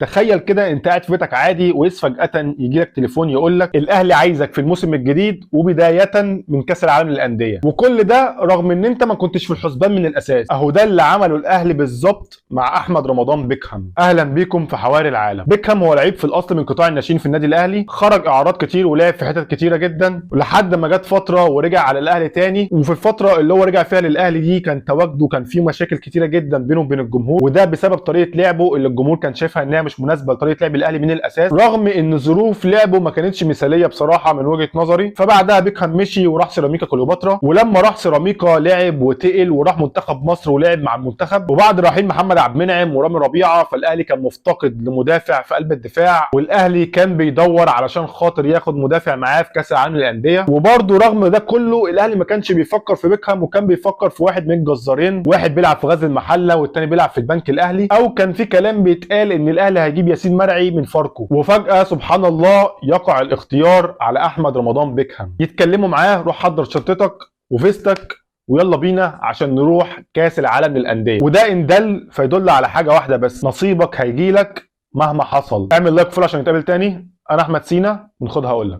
تخيل كده انت قاعد في بيتك عادي، واذ فجأة يجي لك تليفون يقول لك الاهلي عايزك في الموسم الجديد وبداية من كاس العالم للأندية، وكل ده رغم ان انت ما كنتش في الحسبان من الاساس. اهو ده اللي عمله الاهلي بالظبط مع احمد رمضان بيكهام. اهلا بيكم في حواري العالم. بيكهام هو لعيب في الاصل من قطاع الناشئين في النادي الاهلي، خرج اعارات كتير ولعب في حتت كتيرة جدا لحد ما جت فترة ورجع على الاهلي تاني. وفي الفترة اللي هو رجع فيها للاهلي دي كان تواجده كان فيه مشاكل كتيرة جدا بينه وبين الجمهور، وده بسبب طريقة لعبه اللي الجمهور كان شايفها انها مش مناسبة لطريقه لعب الاهلي من الاساس، رغم ان ظروف لعبه ما كانتش مثاليه بصراحة من وجهه نظري. فبعدها بيكهام مشي وراح سيراميكا كليوباترا، ولما راح سيراميكا لعب وتقل وراح منتخب مصر ولعب مع المنتخب. وبعد رحيل محمد عبد المنعم ورامي ربيعة، فالاهلي كان مفتقد لمدافع في قلب الدفاع، والاهلي كان بيدور علشان خاطر ياخد مدافع معاه في كاس العالم للاندية. وبرده رغم ده كله الاهلي ما كانش بيفكر في بيكهام، وكان بيفكر في واحد من الجزارين، واحد بيلعب في غزل المحلة والتاني بيلعب في البنك الاهلي، او كان في كلام بيتقال ان الاهلي هيجيب ياسين مرعي من فاركو. وفجأة سبحان الله يقع الاختيار على احمد رمضان بيكهام. يتكلموا معاه، روح حضر شنطتك وفيستك ويلا بينا عشان نروح كاس العالم للاندية. وده ان دل فيدل على حاجة واحدة بس، نصيبك هيجيلك مهما حصل. اعمل like follow عشان نتقابل تاني. انا احمد سينا من خدها اقول لك.